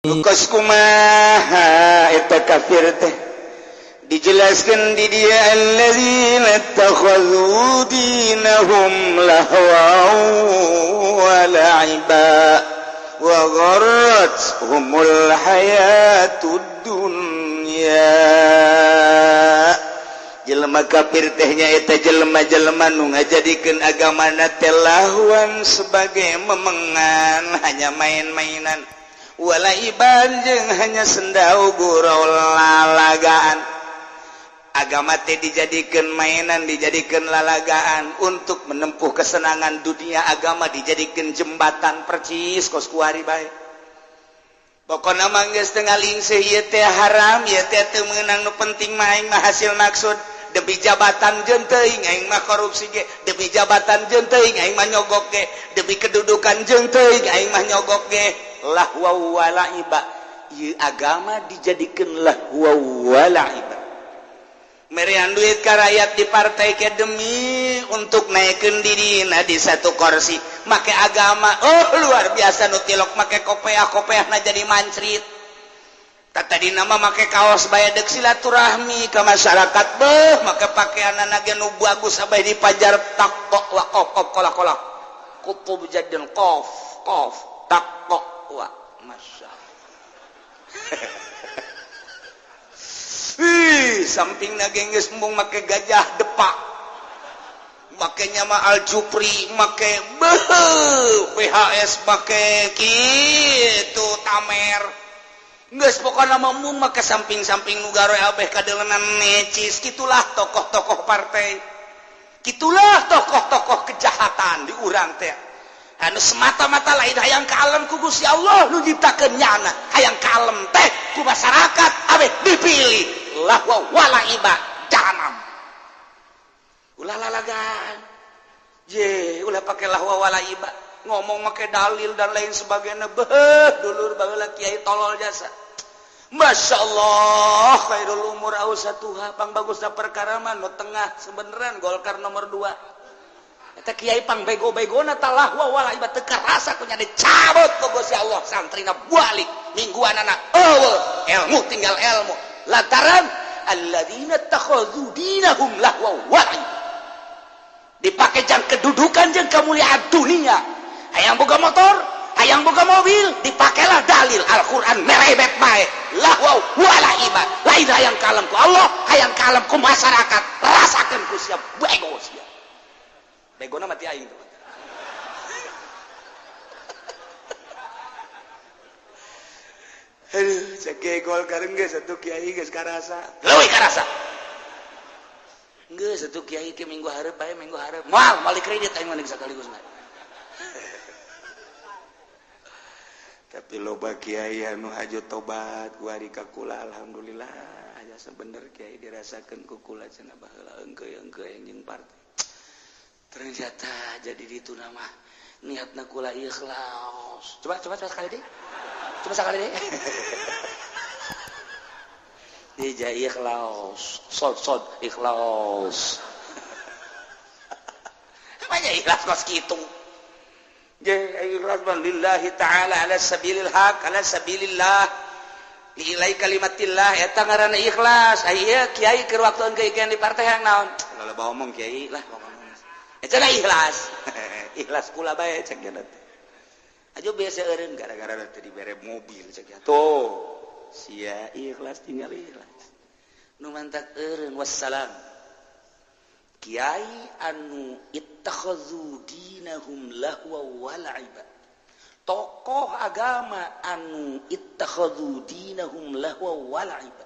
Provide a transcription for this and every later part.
Kos kumaha eta kafir teh dijelaskan di dia allazina ittakhadhu dinahum lahwan wa la'iba wa gharrathumul hayatud dunya. Jelema kafir teh nyaeta jelema-jelema nu ngajadikeun agamana teh lahwan sebagai memengan, hanya main-mainan, walaiban jeung hanya sendau gurau lalagaan. Agama teh dijadikan mainan, dijadikan lalagaan untuk menempuh kesenangan dunia. Agama dijadikan jembatan percis kos kuari bae. Pokona mah geus teu ngalingseuh ieu teh haram, ieu teh teu meunang, nu penting mah aing mah hasil maksud. Demi jabatan jeung teuing aing mah korupsi ge, demi jabatan jeung teuing aing mah nyogok ge, demi kedudukan jeung teuing aing mah nyogok ge. Lahwa wa la'iba. Ieu agama dijadikeun lahwa wa la'iba. Merian duit ka rakyat di partai ke demi untuk naikkeun dirina di satu kursi make agama. Oh luar biasa nu tilok make kopeah-kopeahna jadi mancrit. Tadi nama make kaos bae deuk silaturahmi ka masyarakat, beuh make pakaianana ge nu bagus sampai dipajar tak tok wa qof qof kolak kolak kutub jadin qof qof tak tok wa masya. Ih, samping nage geus embung make gajah depak, make nyama Al Jupri, make beuh PHS, make kitu tamer. Geus pokona mah embung make samping-samping nu garoe abeh kadeulenan necis. Kitulah tokoh-tokoh partai, kitulah tokoh-tokoh kejahatan di urang teh. Anu semata-mata lain hayang kalem ku Gusti Allah nu nyiptakeun nyana, hayang kalem teh ku masyarakat abeh dipilih lahwa wala iba jahanam. Ulah lalagaan je, ulah pake lahwa wala iba, ngomong make dalil dan lain sebagainya. Beuh dulur baheula kiai tolol jasa. Masya Allah, khairul umur ausatuha, pang bagusna perkara mah nu tengah sebeneran Golkar nomor 2. Eta kiai pang bego-begona talahwa wala iba teu karasa ku nya dicabut ku Gusti Allah, santrina balik mingguanana eueuh ilmu tinggal ilmu. Lantaran alladzina takhadhu dinahum lahwa wa dipake jang kedudukan jeung kemuliaan dunia. Hayang boga motor, hayang boga mobil, dipakailah dalil Al-Qur'an merebet bae lahwa wala iba. Lain hayang kalem ku Allah, hayang kalem ku masyarakat, rasakeun ku sia bego sia. Begona mati aing tuh. Aduh, cek Golkar geus atuh kiai geus karasa. Leuwih karasa. Geus atuh kiai ke minggu hareup bae, minggu hareup. Moal balik kredit aing mah sakaligus mah. Tapi loba kiai anu hajo tobat kuari ka kula, alhamdulillah aya sebener kiai dirasakeun ku kula cenah baheula eungkeuy-eungkeuy jeung partai. Ternyata jadi itu nama niatna kula ikhlas. Coba coba coba sekali deh. Coba sekali deh. Dija ikhlas, sod sod ikhlas. Namanya ikhlas kos kitu. Je ikhlas man lillahi ta'ala ala sabilil haq ala sabilillah liilai kalimatillah eta ngaranna ikhlas. Aya kiai keur waktu engke di partai hayang naon? Loba omong kiai lah. Eta ikhlas. Ikhlas kula bae cek nya teh. Aja biasa eureun gara-gara teh dibere mobil cek nya. Tuh, sia ikhlas tinggal ikhlas. Nu mantak eureun wassalam. Kiai anu ittakhadhu dinahum lahwa wa la'iba. Tokoh agama anu ittakhadhu dinahum lahwa wa la'iba.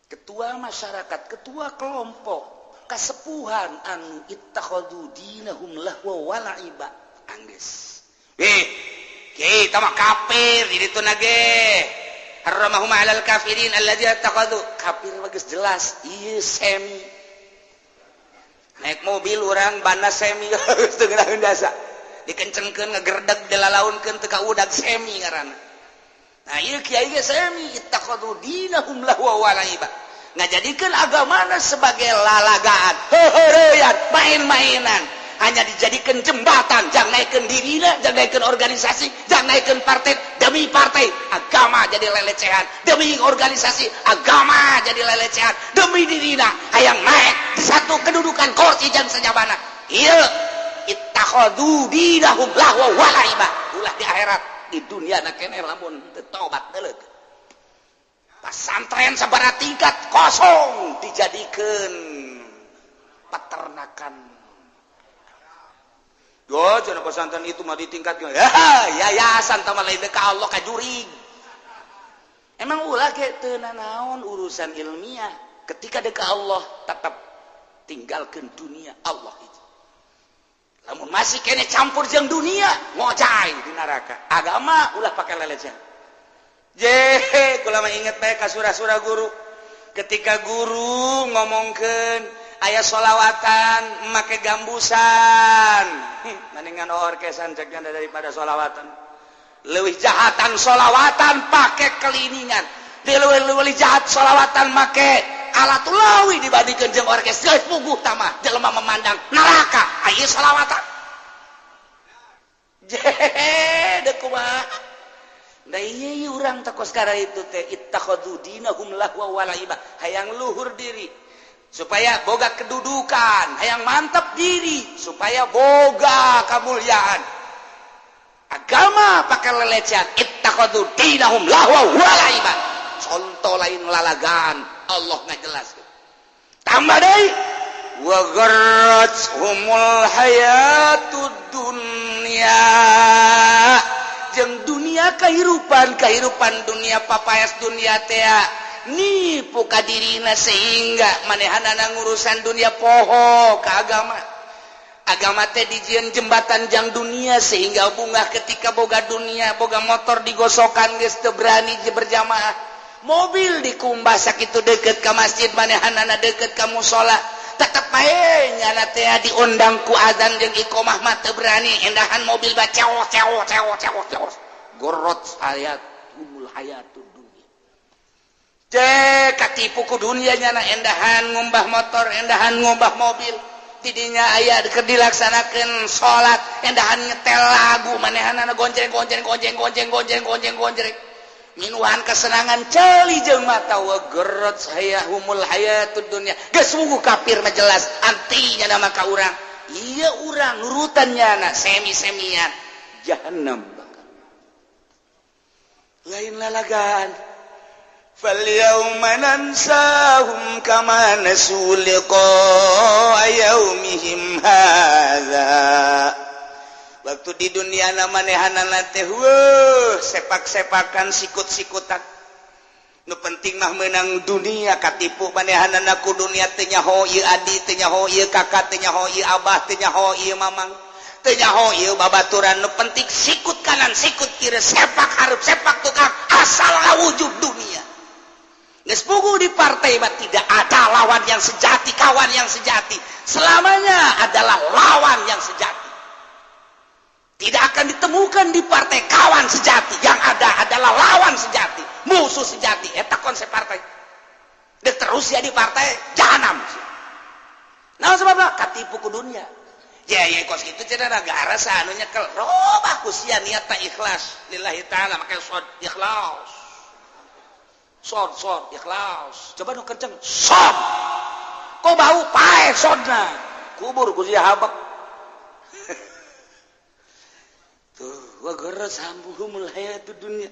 Ketua masyarakat, ketua kelompok kasepuhan anu ittakhadhu dinahum lahwa wa la'iba. Anggeus. Eh, kiai tah mah kafir di ditu nage. Harramahum 'alal kafirin alladzina ittakhadhu. Kafir mah geus jelas ieu semi. Naik mobil urang bana semi geus teu ngeunaheun jasa. Dikencengkeun ngegerdeg dilalaunkeun teu ka udag semi ngaranna. Nah ieu kiai ge semi ittakhadhu dinahum lahwa wa la'iba. Ngajadikeun agamana sebagai lalagaan, heuheureyan, main-mainan. Hanya dijadikan jembatan, jangan naikkan dirina, jangan naikkan organisasi, jangan naikkan partai demi Demi partai agama jadi lelecehan, demi organisasi agama jadi lelecehan, demi dirina hayang naik di satu kedudukan kursi jang sejabana. Ieu ittakhadhu dinahum lahwa wa laiba. Ulah di akhirat, di dunia na keneh lamun teu tobat deuleuh. Pasantren sabaraha tingkat kosong dijadikeun peternakan. Yo, cenah pesantren itu mah ditingkatkeun. Ya, yayasan tah mah lain ka Allah ka jurig. Emang ulah ge teu nanaon urusan ilmiah. Ketika deuk ka Allah tetap tinggalkeun dunia Allah itu. Lamun masih kene campur jeung dunia, ngocai di neraka. Agama ulah pake lelecehan. Je, kula mah inget bae ka surah-surah guru. Ketika guru ngomongkeun aya sholawatan make gambusan, mendingan orkesan ceknya daripada sholawatan. Leuwih jahatan sholawatan pake keliningan, leuwih jahat sholawatan make alat leuwih dibandingkeun jeung orkes. Geus puguh tamah jelema memandang neraka aya sholawatan. Je, deuk kumaha? Nah iya urang teh kos itu teh ittakhadhu dinahum lahwa wa laiba, hayang luhur diri supaya boga kedudukan, hayang mantap diri supaya boga kemuliaan. Agama pakai lelecehan, ittakhadhu dinahum lahwa wa laiba. Contoh lain lalagan Allah ngajelaskeun. Tambah deui wa gharrathumul hayatud dunya. Jeung dunia kehidupan, kehidupan dunia papaes dunia tea nipu ka dirina sehingga manehanana ngurusan dunia poho ke agama. Agama teh dijieun jembatan jang dunia sehingga bunga ketika boga dunia, boga motor digosokan geus teu berani berjamaah. Mobil dikumbah sakitu deukeut ka masjid, manehanana deukeut ka musala. Tetep bae nyana teh diundang ku azan jeung iqamah mah teu berani, endahan mobil ba cewok cewok cewok cewok cewok. Gorot hayatul hayatud dunya. Cek katipu ku dunia nyana endahan ngumbah motor, endahan ngumbah mobil. Tidinya aya keur dilaksanakeun salat, endahan nyetel lagu manehanana gonjreng gonjreng gonjreng gonjreng gonjreng gonjreng gonjreng. Minuhan kesenangan celi jeung mata wa gerot hayahumul hayatud dunya. Geus wuguh kafir mah jelas anti nyana maka urang. Ieu urang nurutan nyana semi-semian jahannam bakal. Lain lalagan. Falyawma nansahum kama nasu liqa'a yaumihim hadza. Waktu di dunia manehanana teh weuh sepak-sepakan sikut-sikutan. Nu penting mah menang dunia katipu manehanana ku dunia teh nyaho ieu adi, teh nyaho ieu kakak, teh nyaho ieu abah, teh nyaho ieu mamang, teh nyaho ieu babaturan. Nu penting sikut kanan, sikut kiri, sepak hareup, sepak tukang, asal ngawujud dunia. Geus puguh di partai mah tidak ada lawan yang sejati, kawan yang sejati. Selamanya adalah lawan yang sejati. Tidak akan ditemukan di partai kawan sejati. Yang ada adalah lawan sejati, musuh sejati. Eta konsep partai. Dia terus ya di partai jahanam. Nah sebabna katipu ku dunia. Ya ya kos kitu cenah negara anu nyekel. Robah ku sia niat tak ikhlas lillahi taala make sod ikhlas. Sod sod ikhlas. Coba nu kenceng sod. Kok bau pae sodna. Kubur ku sia habek. Tuh, wa gharas hambuhumul hayatud dunya.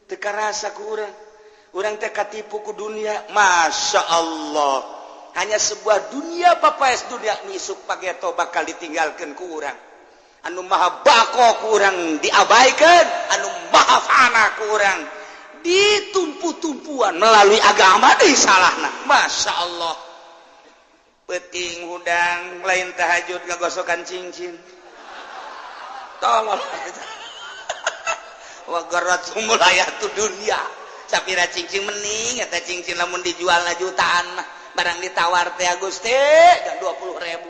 Teu karasa ku urang. Urang teh katipu ku dunia. Masya Allah. Hanya sebuah dunia papaes dunia nisuk pageto bakal ditinggalkeun ku urang. Anu maha bako ku urang diabaikan, anu maha fana ku urang ditumpu-tumpuan melalui agama deui salahna. Masya Allah. Peuting hudang lain tahajud ngagosokan cincin. Tolol. Wa gharrathumul hayatud dunya. Sapira cincin mening eta cincin lamun dijualna jutaan mah barang ditawar teh Gusti dan 20.000.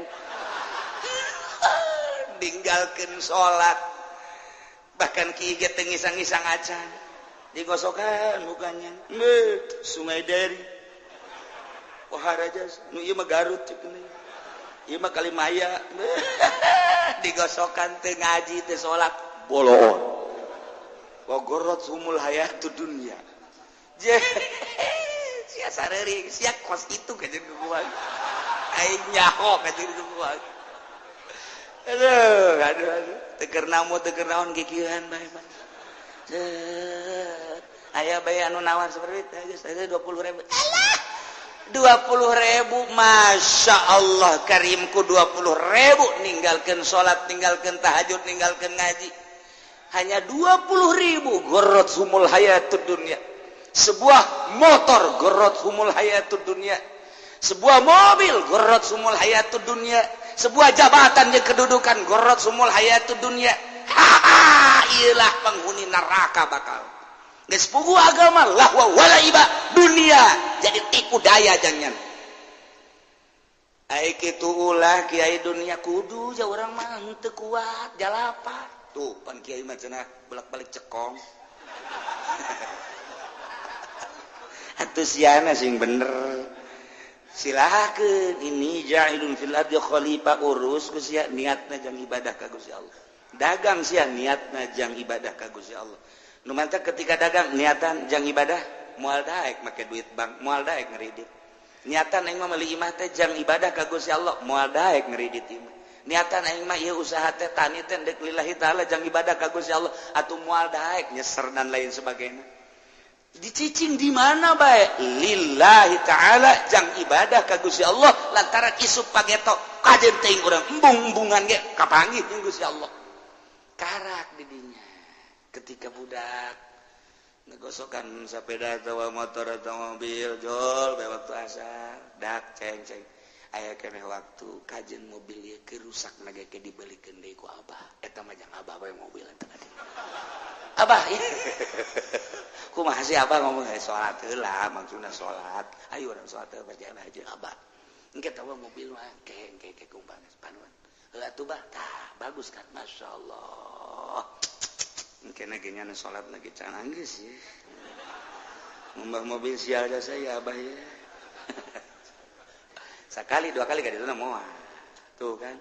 Ninggalkeun salat. Bahkan kieu ge teu ngisang-ngisang acan. Digosokan mukanya. Sungai Deri. Wah raja nu ieu mah Garut cek ieu mah Kalimaya. Digosokan teu ngaji teu salat bolon. Wa gorrat humul hayatud dunya. Je sia sareuring sia kos itu kajeun ku aing nyaho kajeun ku. Aduh, aduh, aduh. Teu keur namu teu keur naon kikieuan bae mah. Aya bae anu nawar seperti itu, geus 20.000. Alah, 20.000, Masya Allah karimku 20.000 ninggalkeun salat, ninggalkeun tahajud, ninggalkeun ngaji. Hanya 20.000 gorot humul hayatud dunya. Sebuah motor gorot humul hayatud dunya. Sebuah mobil gorot humul hayatud dunya. Sebuah jabatan jeung kedudukan gorot humul hayatud dunya. Haha, iyalah penghuni neraka bakal. Geus puguh agama lahwa wala iba dunia jadi tipu daya jangan. Ai kitu ulah kiai dunia kudu ja urang mah henteu kuat jalapa. Tuh pan kiai mah cenah bolak-balik cekong. Atuh siana sing bener. Silakeun ini ja'ilun fil ardi khalifah urus ku sia niatna jang ibadah ka Gusti Allah. Dagang sia niatna jang ibadah ka Gusti Allah. Nu mantap ketika dagang niatan jang ibadah moal daek make duit bank, moal daek ngeridit. Niatan aing mah meuli imah teh jang ibadah ka Gusti Allah, moal daek ngeridit imah. Niatan aing mah ieu usaha teh tani teh deuk lillahi taala jang ibadah ka Gusti Allah, atuh moal daek nyeser dan lain sebagainya. Dicicing di mana bae? Lillahi taala jang ibadah ka Gusti Allah lantaran isuk pageto kajen teuing urang embung-embungan ge kapanggih jeung Gusti Allah. Karak di dinya. Ketika budak ngegosokan sepeda atau motor atau mobil jol bae waktu asar dak ceng ceng aya keneh waktu kajen mobil ieu keur rusak na ge dibelikeun deui ku abah eta mah jang abah bae mobil eta tadi abah kumaha sih abah ngomong salat heula maksudna salat ayo urang salat teh percaya aja abah engke tawa mobil mah ke ke ke kumbang panuan heula atuh bah tah bagus kan masyaallah. Mungkin lagi nyana sholat lagi can geus sih. Ngembah mobil sial jasa ya abah ya. Sekali dua kali ka dituna moal. Tuh kan.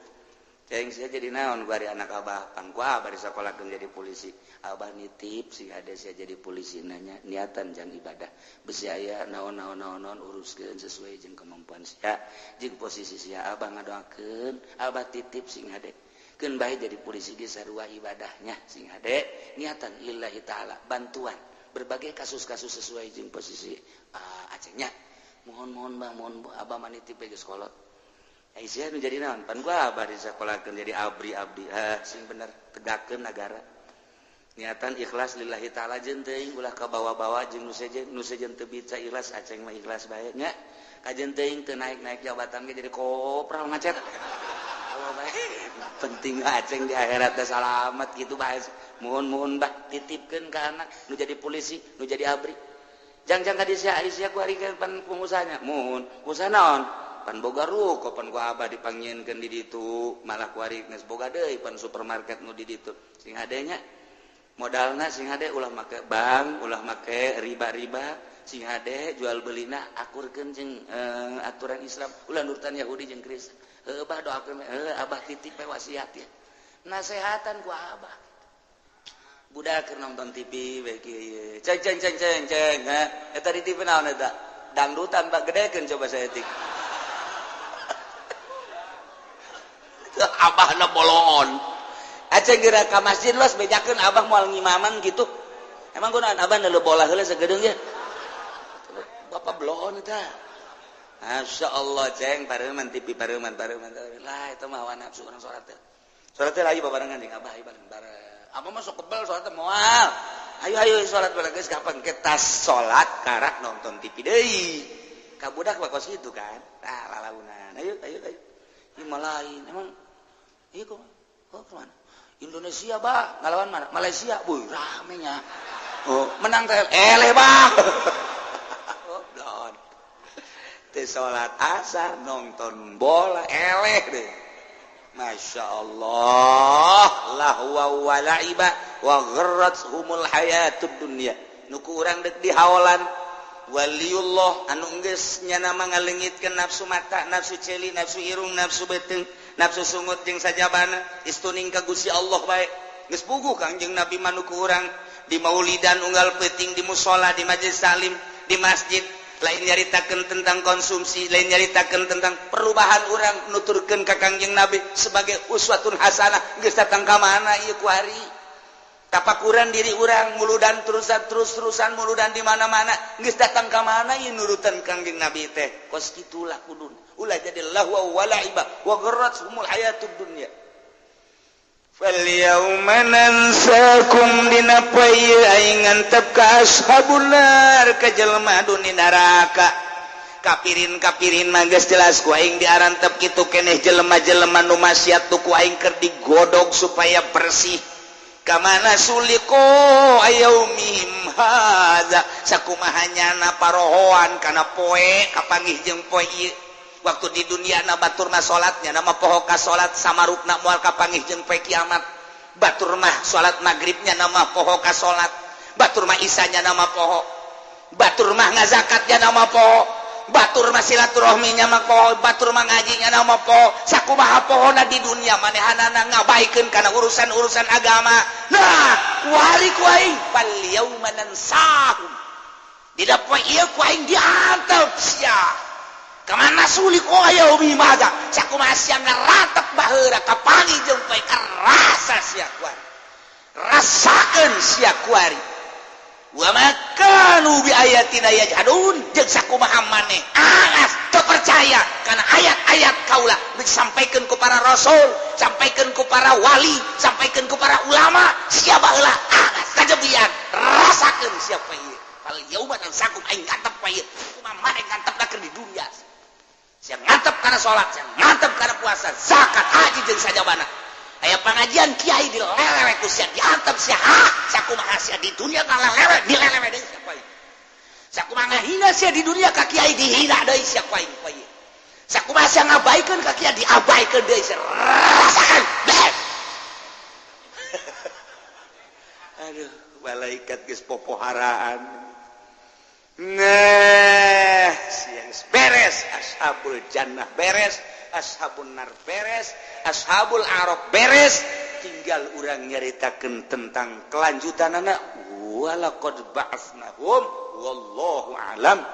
Ceng sia jadi naon bari anak abah pan ku abah disakolahkeun jadi polisi. Abah nitip sing hade sia jadi polisi nanya niatan jang ibadah. Besi aya naon-naon naon uruskeun sesuai jeung kemampuan sia, jeung posisi sia abah ngadoakeun, abah titip sing hade. Keun bae jadi polisi ge sarua ibadahnya sing hade niatan lillahi taala bantuan berbagai kasus-kasus sesuai jeung posisi acehnya mohon-mohon bang mohon abah manitip geus kolot ai sia nu jadi naon pan gua abah disakolahkeun jadi abri-abdi sing bener tegakkeun nagara niatan ikhlas lillahi taala jeung teuing ulah kabawa-bawa jeung nu sejen teu bisa ikhlas aceng mah ikhlas bae nya kajen teuing teu naik-naik jabatan ge jadi kopral ngacet. Penting aceng di akhirat teh salamet gitu bae. Mohon-mohon bah titipkeun ka anak nu jadi polisi, nu jadi abri. Jang-jang ka disia sia ku ari pan pengusahanya. Mohon, usaha naon? Pan boga ruko pan ku abah dipanggieunkeun di ditu, malah ku ari geus boga deui pan supermarket nu di ditu. Sing hadenya modalna sing hade ulah make bank, ulah make riba-riba, sing hade jual belina akurkeun jeung aturan Islam, ulah nurutan Yahudi jeung Kristen. Abah doakeun abah titip we wasiat ya. Nasehatan ku abah. Budak keur nonton TV we kieu. Ceng ceng ceng ceng ceng ha. Eta di TV naon eta? Dangdutan bak gedekeun coba saeutik. Abahna bolongon. Aceng geura ka masjid los bejakeun abah moal ngimaman kitu. Emang kunaon abah neuleuh bola heula sagedeung ye. Bapak bloon eta. Masya Allah ceng pareuman TV pareuman pareuman lah itu mah hawa nafsu urang salat teh. Salat teh lagi babarengan jeung abah bareng bareng. Abah mah sok kebel salat teh moal. Ayo ayo salat bareng geus kapan ke tas salat karak nonton TV deui. Ka budak mah kos kitu kan. Tah lalaunan. Ayo ayo ayo. Ieu mah lain emang ieu kumaha? Oh kemana? Indonesia bah ngalawan mana? Malaysia. Buh rame nya. Oh menang teh eleh bah. Salat asar nonton bola eleh deh. Masya Allah lahwa wa la'iba wa gharrat humul hayatud dunya nu ku urang deuk dihaolan waliullah anu geus nyana mah ngalengitkeun nafsu mata, nafsu ceuli, nafsu irung, nafsu beuteung, nafsu sungut jeung sajabana istuning ka Gusti Allah bae geus puguh Kangjeng Nabi mah nu ku urang Di maulidan unggal peuting, di musola, di majelis taklim, di masjid, lain nyaritakeun tentang konsumsi, lain nyaritakeun tentang perubahan urang nuturkeun ka Kangjeng Nabi sebagai uswatun hasanah. Geus datang ka mana ieu kuari? Tapakuran diri urang muludan terus-terusan, muludan di mana-mana, geus datang ka mana ieu nurutan Kangjeng Nabi teh? Kos kitulah kuduna. Ulah jadi lahwa wa la'iba wa gharrathumul hayatud dunya. Falyauma nansakum, dina poe ieu aing ngantep ka ashabun nar, ka jelema dunia neraka. Kapirin kapirin mah geus jelas ku aing diarantep kitu keneh. Jelema-jelema nu maksiat tu ku aing keur digodog supaya bersih. Kamana suliqo yaumihim hadza, sakumaha nyana parohoan kana poe kapanggih jeung poe ieu. Waktu di dunia na batur mah salatnya nama poho ka salat, samarukna moal kapanggih jeung poe kiamat. Batur mah salat magribnya nama poho ka salat, batur mah isanya nama poho, batur mah ngazakatnya nama poho, batur mah silaturahminya mah poho, batur mah ngajinya nama poho. Sakumaha pohona di dunia manehanana ngabaikeun kana urusan-urusan agama. Nah, kuari ku aing fal yauma nansahum, dina poe ieu ku aing diantep sia. Kemana suliqo yaumi hadza, sakumaha sia ngaratep baheula kapanggih jeung poe, karasa sia kuari, rasakeun sia kuari. Wa ma kanu bi ayatina yajhadun, jeung sakumaha maneh angas teu percaya kana ayat-ayat kaula disampaikan ku para rasul, sampaikan ku para wali, sampaikan ku para ulama, sia baheula angas kajebian, rasakeun sia poe ieu. Fal yauma nansakum, aing ngantep poe ieu. Kumaha maneh ngantep keur di dunia? Sia ngantep kana salat, sia ngantep kana puasa, zakat, haji jeung sajabana. Aya pengajian kiai dilelewe ku sia, diantep sia. Ha, sakumaha sia di dunia ngalelewe, dilelewe deui sia poe. Sakumaha ngahina sia di dunia ka kiai, dihina deui sia poe poe. Sakumaha sia ngabaikeun ka kiai, diabaikeun deui sia. Rasakan. Deh. Aduh, malaikat geus popoharaan. Nah, siang beres, ashabul jannah beres, ashabun nar beres, ashabul araf beres, tinggal urang nyaritakeun tentang kelanjutan anak walaqad ba'athnahum wallahu alam.